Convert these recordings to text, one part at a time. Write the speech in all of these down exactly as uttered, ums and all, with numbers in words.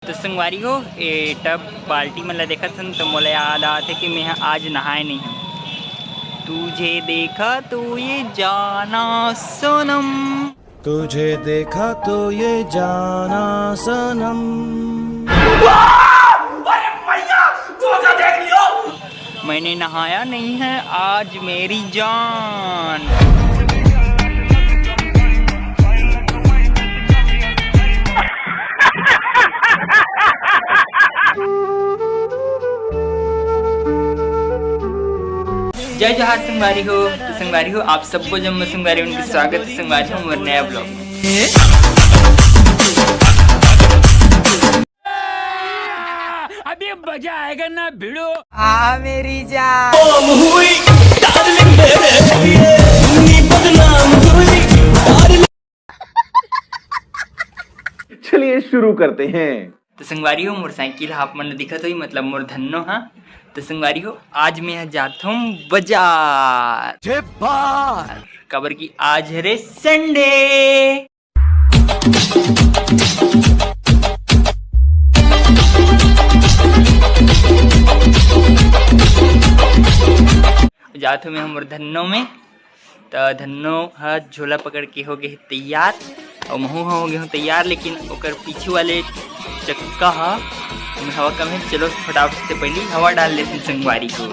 तो संगवारी हो, ए टब बाल्टी मन ला देखत हन तो मोला याद आत हे कि मैं ह आज नहाए नहीं हूँ। तुझे देखा तो ये जाना सनम। तुझे देखा तो ये जाना सनम। अरे मैया, धोखा देख लियो। मैंने नहाया नहीं है आज मेरी जान। जय जोहार संगवारी हो। तो संगवारी हो, आप सबको जम्मो संगवारी मन के स्वागत हे संगवारी हो मोर नया vlog में। अभी मजा आएगा ना भिड़ो। आ मेरी जान। चलिए शुरू करते हैं। तो संगवारी हो, मोर साइकिल ह आप मन ल दिखत होही, मतलब मोर धन्नो ह। तो संगवारी हो, आज मैं ह जात हूँ बाजार। काबर कि आज हरे Sunday। जात हूँ मैं हमर धन्नो में। त धन्नो ह झोला पकड़ के हो गे हे तैयार, अउ महू ह हो गे हूँ तैयार, लेकिन ओकर पीछू वाले चक्का ह ओमे हवा कम हे। चलो फटाफट से पहली हवा डाल लेते संगवारी को।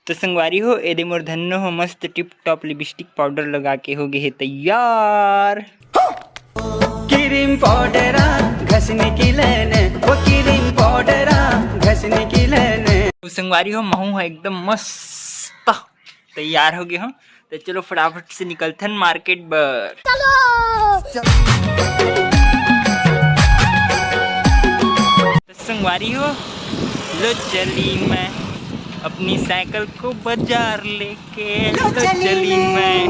तो संगवारी हो, एदे मोर धन्नो हो मस्त टिप टॉप लिपस्टिक पाउडर लगा के हो गे हे तैयार। क्रीम पाउडरा घसने की लेने, वो क्रीम पाउडरा घसने की लेने। तो संगवारी हो, महू ह एकदम मस्त तैयार हो गे हूँ। तो चलो फटाफट से निकलथन मार्केट बर। तो संगवारी हो, लो चली मैं अपनी साइकिल को बाजार लेके, लो चली मैं।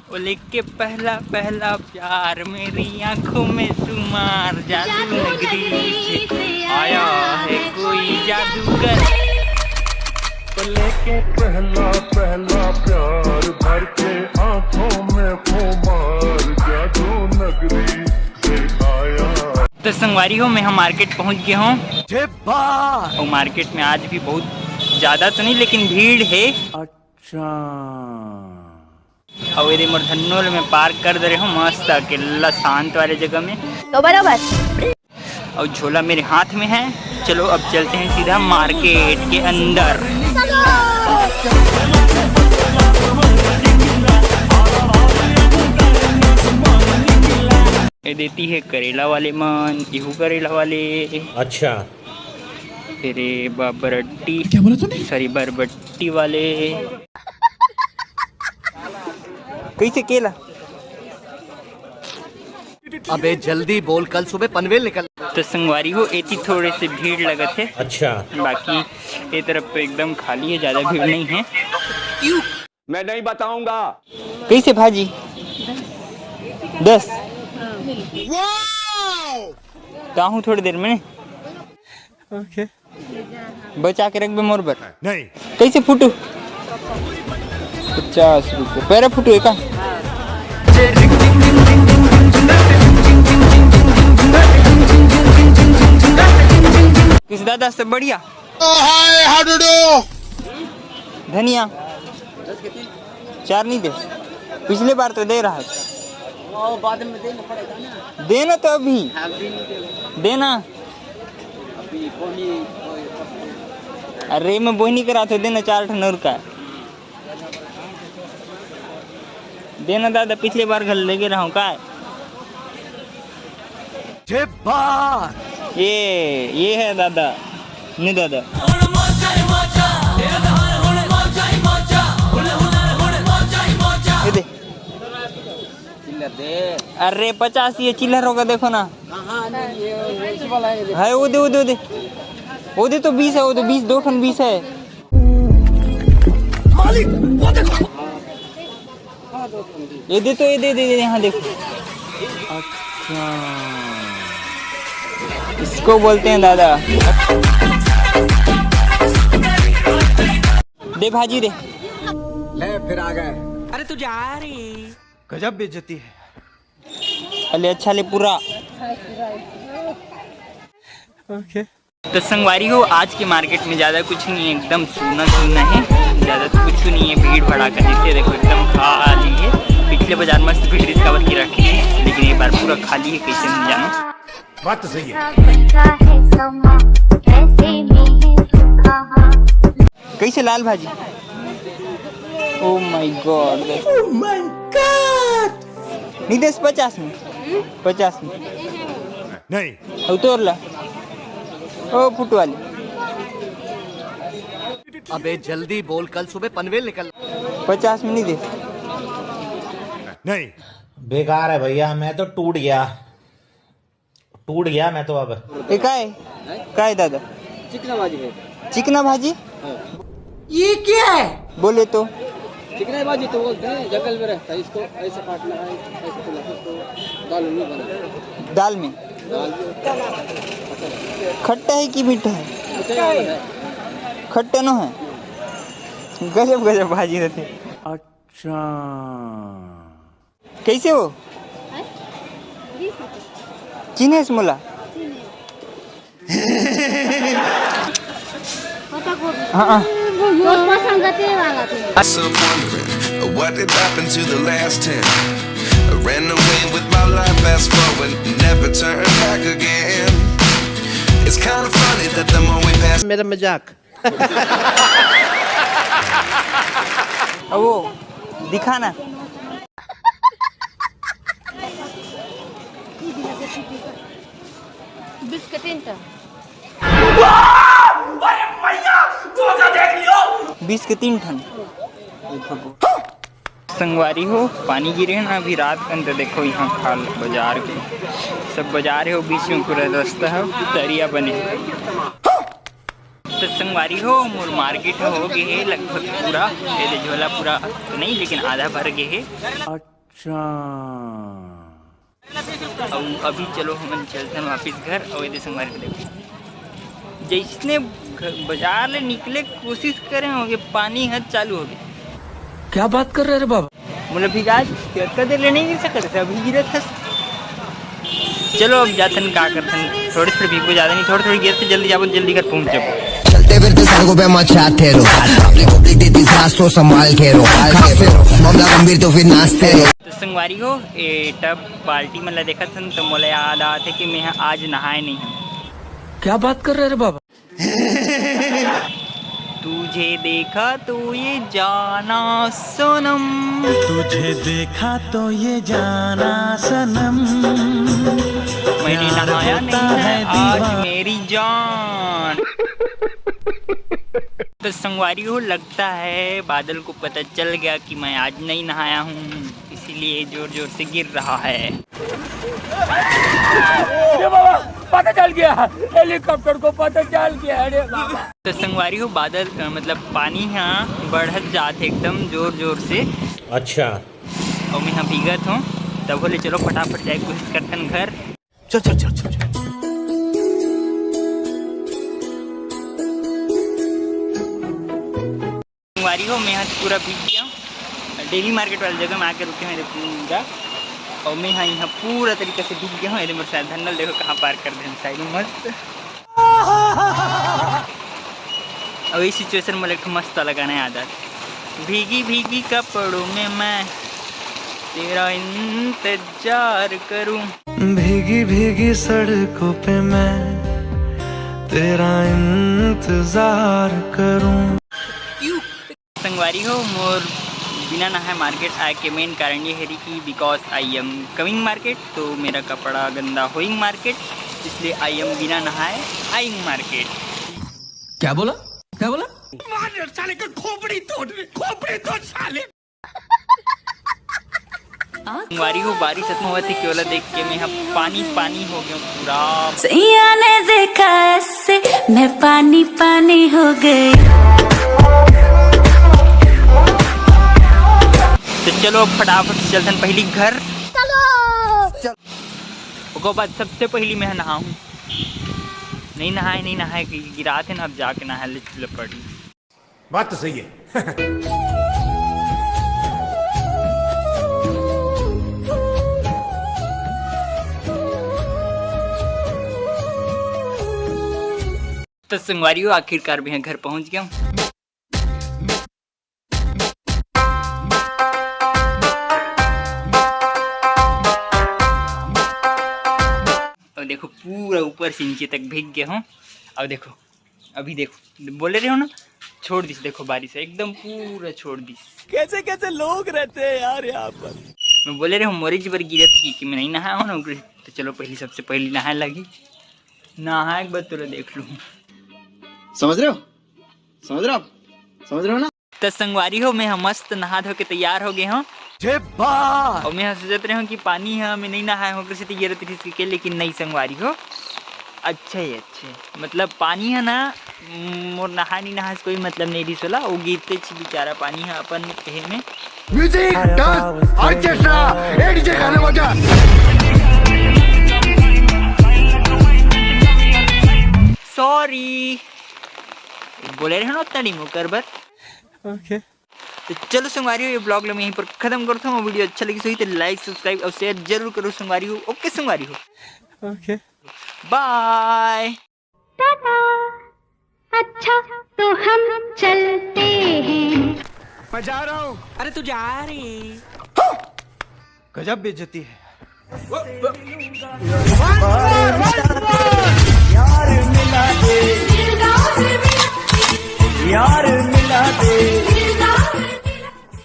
वो लेके पहला पहला प्यार, मेरी आंखों में शुमार, जादू नगरी से आया है कोई जादूगर। वो लेके पहला पहला प्यार, भर के आंखों में खुमार, जादू नगरी से आया। तो संगवारी हो, मैं ह मार्केट पहुंच गे हूँ। अउ मार्केट में आज भी बहुत ज्यादा तो नहीं, लेकिन भीड़ हे। अच्छा। अउ एदे मोर धन्नो ल मैं पार्क कर दे रहे हूँ मस्त अकेला शांत वाले जगह में। तो बराबर। अउ झोला मेरे हाथ में है। चलो अब चलते हैं सीधा मार्केट के अंदर। ये देती है करेला वाले मन, इहू करेला वाले। अच्छा। फिर ये बरबट्टी, क्या बोला तूने? सॉरी, बरबट्टी वाले। कैसे केला? अबे जल्दी बोल, कल सुबह पनवेल निकल। तो संगवारी हो, एती थोड़े से भीड़ लगत है। अच्छा। बाकी ये तरफ तो एकदम खाली है, ज्यादा भीड़ नहीं है। मैं नहीं बताऊंगा। कैसे भाजी? दस। तो आहूँ थोड़ी देर में। ओके। बचा के रखबे मोर बर। नहीं। कैसे फुटू? पचास रुपये पैरा फुटू है का? किस दादा से बढ़िया? हाय हाडुडू। धनिया चार नहीं दे, पिछले बार तो दे रहा है। वो बाद में देना पड़ेगा ना। देना तो अभी। अभी नहीं देना। देना। अभी बोनी। अरे मैं बोनी करा था, देना चार ठन और का। देना दादा, पिछले बार घर लेके रहा हूँ का। ये, ये है दादा, नहीं दादा। ये दे। चिल्लर दे। अरे पचास ये चिल्लर होगा, देखो ना। हाँ, हाँ, नहीं, ये, ये इसी वाला है, ये देखो। है, वो दे, वो दे, वो दे। वो दे तो बीस है, वो दे बीस, दो ठन बीस है। मालिक, वो देखो। ये दे तो, ये दे, दे, दे, यहाँ देखो। अच्छा। इसको बोलते हैं दादा। दे भाजी दे। ले फिर आ गए। अरे तू जा रे। गजब बेइज्जती है। अले अच्छा ले पूरा। ओके। तो संगवारी हो, आज के मार्केट में ज़्यादा कुछ नहीं है, एकदम सूना सूना है, ज़्यादा तो कुछ नहीं है। भीड़ भड़ाका जैसे देखो एकदम खाली है। पिछले बाजार मस्त भीड़ रिस्कावर की रखी है, लेकिन ये बार पूरा खाली है, कैसे नहीं जानो। बात तो सही है। कैसे लाल भाजी? Oh my God। Oh my God। नहीं देस पचास में, पचास में। नहीं। अउ तोर ला। ओ फुटवाली। अबे जल्दी बोल, कल सुबह पनवेल निकल। पचास में नहीं देस। नहीं। बेकार है भैया, मैं तो टूट गया, टूट गया मैं तो अब। ए काय? काय दादा? चिकना भाजी है। चिकना भाजी? हाँ। ये क्या है? बोले तो। चिकना भाजी तो बोलते हैं, जंगल में रहता है, इसको ऐसे काटना है, ऐसे फुलाना है, तो दाल में नहीं बना। दाल में? दाल में। खट्टा है कि मीठा है? मीठा है। खट्टा नो है। गजब गजब भाजी रहते। अच्छा। कैसे हो? हैं? बीस रुपये। चिन्हेस मोला? चिन्हे। पत्ता गोभी। हाँ, हाँ। बहुत पसंद है, तेल वाला थे। Some wondering what did happen to the last ten. I ran away with my life, fast forward, never turn back again. It's kind of funny that the more we pass मेरा मजाक। अब वो दिखाना। बीस के तीन ठन। बीस के तीन ठन। संगवारी हो, पानी गिरे हे ना अभी रात कन, तो देखो यहाँ खाल बाजार के सब बाजार हे, वो बीच में पूरा रास्ता हे, तरिया बने हे। तो संगवारी हो, मोर मार्केट हो गे हे लगभग पूरा, ये दे झोला पूरा तो नहीं, लेकिन आधा भर गे हे। अच्छा। अउ अभी चलो हमन चलथन वापिस घर। अउ ये दे संगवारी हो, देखो, जैसने घ-, बाजार ले निकले कोशिश करे होगे, पानी ह चालू होगे। क्या बात कर रहे रे बाबा? मोला भिगा, कतका देर ले नहीं गिर सकत हे, अभी गिरत हस। चलो अब जाथन, का करथन, थोड़ी थोड़ी भीगबो, ज्यादा नहीं, थोड़ी थोड़ी गिरत हे, जल्दी जाबो, जल्दी घर पहुंच जाबो। चलते फिरते सड़कों पे मचाते रहो, अपने को दिख देती सांस तो संभाल के रहो, मामला गंभीर तो फिर नाचते रहो। तो संगवारी हो, ए टब बाल्टी मन ला देखत हन, तो मोला याद आत हे कि मैं ह आज नहाए नहीं हूँ। क्या बात कर रहे रे बाबा? तुझे देखा तो ये जाना सनम। तुझे देखा तो ये जाना सनम। मैंने नहाया नहीं है आज मेरी जान। तो संगवारी हो, लगता है बादल को पता चल गया कि मैं आज नहीं नहाया हूँ, इसीलिए जोर जोर से गिर रहा है। अरे बाबा, पता चल गया, हेलीकॉप्टर को पता चल गया। अरे बाबा। तो संगवारी हो, बादल, अ, मतलब पानी यहाँ बढ़त जात हे एकदम जोर जोर से। अच्छा। अउ मैं यहाँ भीगत हूँ, तब बोले चलो फटाफट जाए कोशिश करथन घर। चल, चल, चल, चल, चल। संगवारी हो, मैं ह पूरा भीग गया हूँ। डेली मार्केट वाला जगह में आके रुके हूँ, ये पूरा। अउ मैं ह यहाँ पूरा तरीका से भीग गया हूँ। ये दे मोर साइकिल, देखो कहाँ पार्क कर दे साइड में मस्त। अउ ये सिचुएशन में एक ठो मस्त गाना याद आत हे, भीगी भीगी कपड़ों में मैं तेरा इंतजार करूं। भीगी भीगी सड़कों पे मैं तेरा इंतजार करूं। संगवारी हो, मोर बिना नहाए मार्केट आए के मेन कारण ये हरी कि because I am coming market, तो मेरा कपड़ा गंदा होइंग मार्केट, इसलिए I am बिना नहाए आइंग मार्केट। क्या बोला? क्या बोला? मार साले का खोपड़ी तोड़, खोपड़ी तोड़ साले। संगवारी हो, बारिश अतना होवत हे कि ओला देख के मैं ह पानी पानी हो गया हूँ पूरा। सैया ने देखा ऐसे, मैं पानी पानी हो गई। तो चलो अब फटाफट से चलथन पहली घर। चलो। ओकर बाद सबसे पहली मैं नहाहूँ। नहीं नहाए, नहीं नहाए, गिरात हे ना, अब जाके नहाए ले, ले पड़ी। बात तो सही है। तो संगवारी हो, आखिरकार मैं घर पहुंच गया हूँ। और देखो, पूरा ऊपर से नीचे तक भीग गया हूँ। और देखो, अभी देखो, बोले रहे हो ना, छोड़ दिस। देखो, बारिश एकदम पूरा छोड़ दिस। कैसे कैसे लोग रहते हैं यार यहाँ पर। मैं बोले रहे हूँ, मोरे जी बर गिरत कि, कि मैं नहीं नहाया हूँ ना, ओकरे, तो चलो पहली, सबसे पहली नहाए लगी। नहाए के बाद तोरा देख लूँ। समझ रहे हो? समझ रहे हो आप? समझ रहे हो ना? त संगवारी हो, मैं ह मस्त नहा धो के तैयार हो गए हूँ। जे बा! और मैं ह सोचत रहे हूँ कि पानी ह मैं नहीं नहाए हूँ, ओकरे सेती गिरत रहिस के, लेकिन नहीं संगवारी हो, अच्छे ही अच्छे, मतलब पानी ह ना, मोर नहाए नहीं नहाए से कोई मतलब नहीं रहिस ओला, वो गिरते छी बेचारा पानी ह अपन देह में। म्यूजिक, डांस, ऑर्केस्ट्रा, ए डीजे गाने बजा। सॉरी, बोले रहे ना उतना नहीं मुकर बर। ओके। तो चलो संगवारी हो, ये ब्लॉग ला मैं यहीं पर खत्म करता हूँ। वीडियो अच्छा लगी सही तो लाइक, सब्सक्राइब और शेयर जरूर करो संगवारी हो। ओके संगवारी हो, ओके, बाय। टाटा। अच्छा, तो हम चलते हैं। मैं जा रहा हूँ। अरे तू जा रही। गजब बेइज्जती है। यार मिला दे, यार मिला दे।